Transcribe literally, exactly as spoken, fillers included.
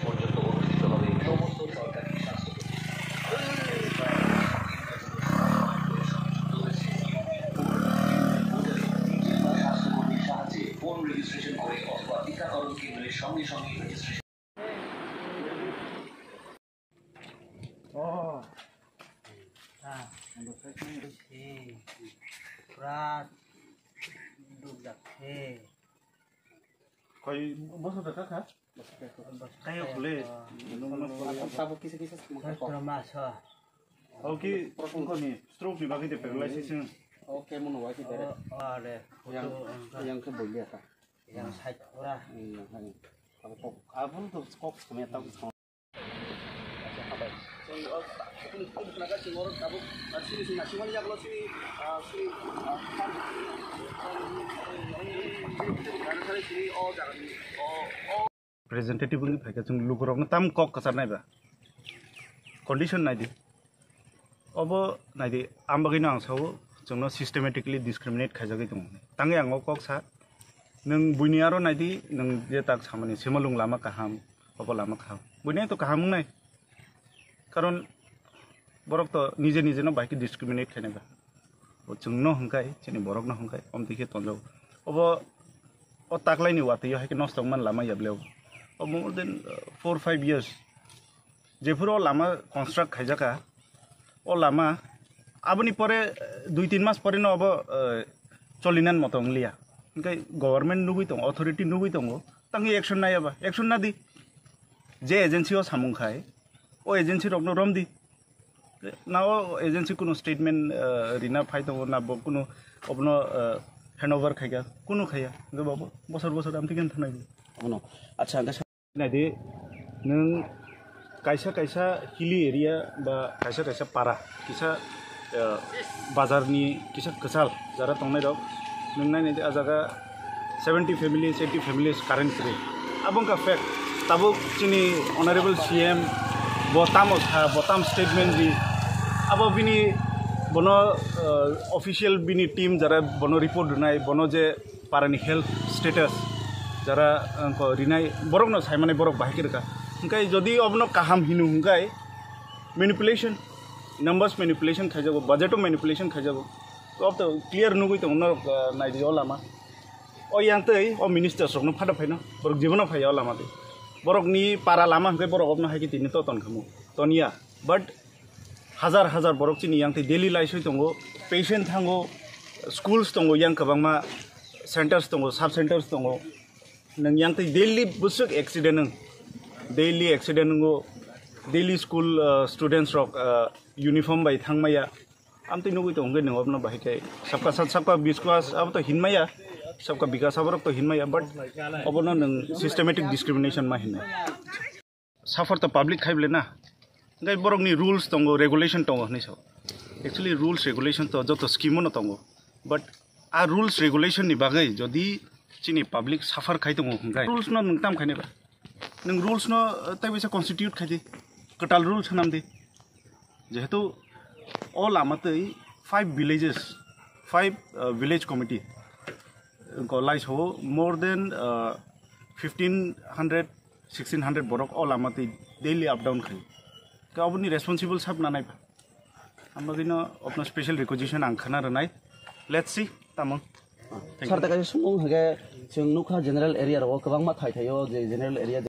পর্যন্ত অনুষ্ঠিত হবে সমস্ত সরকারি স্বাস্থ্য প্রতিষ্ঠান। স্বাস্থ্যকর্মীর সাহায্যে ফোন রেজিস্ট্রেশন করে অথবা টিকাকরণ কেন্দ্রের সঙ্গে সঙ্গে registration. Oh. Ah, pura duk dak he. Koi boso da kaka? Kayo kule. Tabuk kisa kisa. Pura maso. Oke, stroke ni bagwi de paralysis. Oke, mono wai ki bere. Are. Yang yang ke boleh ka. Yang side pura. Iya, hai. Abun to kok semeta. Representative wngwi phaikha, chwng lukurokno tam kok kwcharnai ba, condition naidi. Obo naidi, ang bagwino ang sao, chwngno systematically discriminate khaijagwi tongo. Tangwi ang o kok sa, nwng buini aro naidi, nwng je tak samani, Simalung lama kaham, obo lama kaham. Buini to kaham wngnai. Karon borok to nije nije no bai khe discriminate khainai ba. O chwngno hwnkhai, chini borokno hwnkhai, omtwi khe tonjago. Obo o taklaini watwi hai khe nosto wngmani lama ya ble obo. O more than, uh, four five years. Jephuru o lama construct khaijaka, o lama aboni pore, eh, dui tin mas pore no obo, eh, cholinan moto wngliya. Hingke government nugui tongo, authority nugui tongo, tangwi action nai aba, action nadi. Je agency o samung khai, o agency rokno romdi. Na o agency kuno statement, eh, rina phai tongo, na bo kuno obono, eh, handover khaika, kuno khaya. Hingke bo bosor bosor amtwi khe thanai. Ono. Acha, hingke Naidi, nwng kaisa kaisa hilly area ba kaisa kaisa para, kisa, eh, bazar ni kisa kwchal jara tongnai rok, nwng nai naidi, ah jaga seventy families, eighty families current kwrwi. Abo wngkha fact. Tabuk chini Honorable C M bo tamo sa, bo tam statement di. Abo bini bono, eh, official bini team jara bono report rwnai, bono je parani health status jara, eh, ko rinai borokno saimani borok bahai khe rwkha. Hingkai jodi obono kaham hino hingkai manipulation, numbers manipulation khaijago, budget o manipulation khaijago. To obo to clear nugui tongo norok, eh, naidi o lama. O yang tei o ministers rokno phada phaino borok jibono phaiya o lama tei. Borokni para lama hingkai borok obono hai khe tini to ton khamu. Toniya. But hajar hajar borok chini yang tei daily life oi tongo, patient thango, schools tongo, yang kwbangma centers tongo, sub centers tongo. Nang yang tei daily busuk accident nang, daily accident nungo, daily school, uh, students rok, uh, uniform bai thangmaya. Amtwi nugui tongo nang obono bahai khe sabka sat sabka biswas abo to hinmaya, sabka bikas aborok to hinmaya, but obono nang systematic discrimination ma hinmaya. Suffer to public khai bole na. Hingke borokni rules tongo, regulation tongo hinui sao. Actually, rules, regulation to joto scheme o no tongo. But a rules, regulation ni bagwi jodi chini public suffer khai tongo hingke rules no nwng tam khainai ba. Nwng rules no, eh, tei bisa constitute khai di. Kwtal rules hanam di. Jehetu o lama tei five villages, five, uh, village committee, ko lai sao more than, uh, fifteen hundred, sixteen hundred borok o lama tei daily up down khai. Ke oboni responsible sab nanai ba. Ambagino obno special requisition ang khana rwnai. Let's see, tamo. Thank you. Sir, ta kaisa sumung hage, chwng nukha general area rogo kwbangma thai thaio, je general area